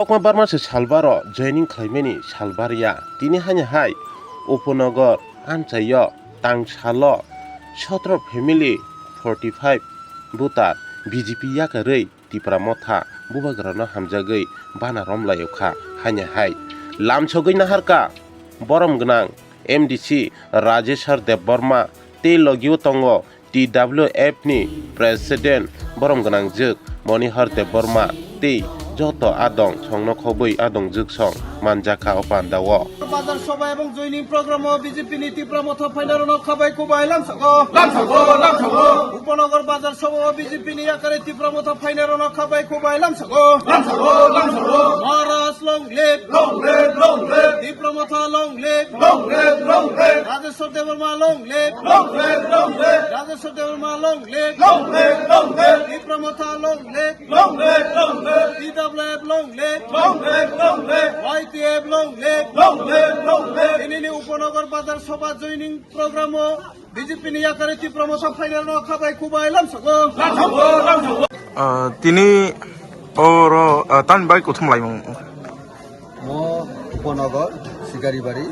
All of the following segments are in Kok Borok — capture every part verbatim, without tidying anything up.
Kokma barma se salbaro joining khlaimani salbar ya. Tini haino hai Upanogor amchaio tangsalo sotro family forty five voter B J P yakarwi Tipra Motha bubagrano hamjagwi bana romlaio kha haino hai. Lamsogwi naharka borom gwnang M D C Rajeshwar Debbarma tei logio tongo T W F ni President borom gwnangjwk Monihar Debbarma tei joto adong songno khobwi adongjwk song manjakha o pandao. Bazar sobha ebong joining program o B J P ni Tipra Motha phainarokno khabai kubai lamsago. Lamsago, lamsago. Upanagar bazar sobha o B J P ni yakare Tipra Motha phainarokno khabai kubai lamsago. Lamsago, lamsago. Maharaj long live. Long live, long live. Tipra Motha long live. Long live, long live. Rajeshwar Debbarma long live. Long live, long live. Rajeshwar Debbarma long live. Long live, long live. Tipra Motha long live. Long live, long live. T W F long live. Long live, long live. Y T F long live. Long live, long live. Tinini Upanagar bazar sobha joining program o B J P ni yakare Tipra Motha phainarokno khabai kubai lamsago. Lamsago, lamsago. Ah, tini oro, ah, tamni bagwi kuthum laimung? Mo Upanagar, Sikaribari.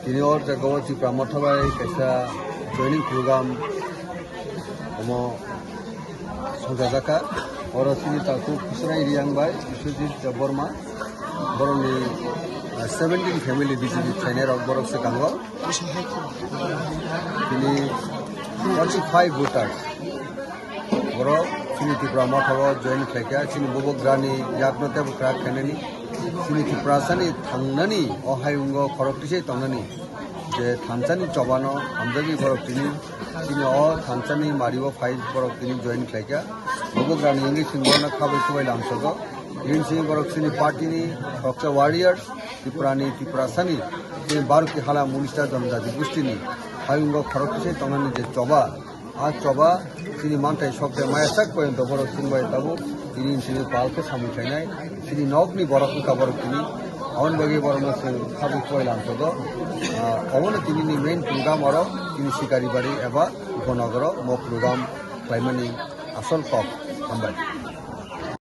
Tini o jaga o Tipra Motha bai kaisa joining program omo songjajakha. Oro chini takhuk Khusrai Riyang bai Biswajit Debbarma, borokni, ah, seventeen family B J P phainai rok borok se kango. Tini forty five voters. Borok chini Tipra Motha o join khlaikha, chini bubagrani yakno teibo kwrak khainani, chini Tiprasani thangnani o hayungo khorok tisai tongnani je thansani chobano hamjagwi borok tini, chini o thansani mario phai borok tini join khlaikha. Bubagrani wngwi chwng borokno khabai kubai lamsogo. Bini simi borok chini party ni roksa warriors, Tripura ni, Tiprasani, chini Bharati hala Munista Jonjati Gustini hayungo khorok tisai tongnani je choba, a choba chini manthai sokte maya sak poyonto borok chwng bai tabuk tini chini pal khe samung khainai, chini nokni borok wngkha borok tini, aboni bagwi borokno chwng khabui kubai lamsogo. Ah, obono tinini main program oro tini Sikaribari eba Upanogoro mo program khlaimani asol kok. Hambai.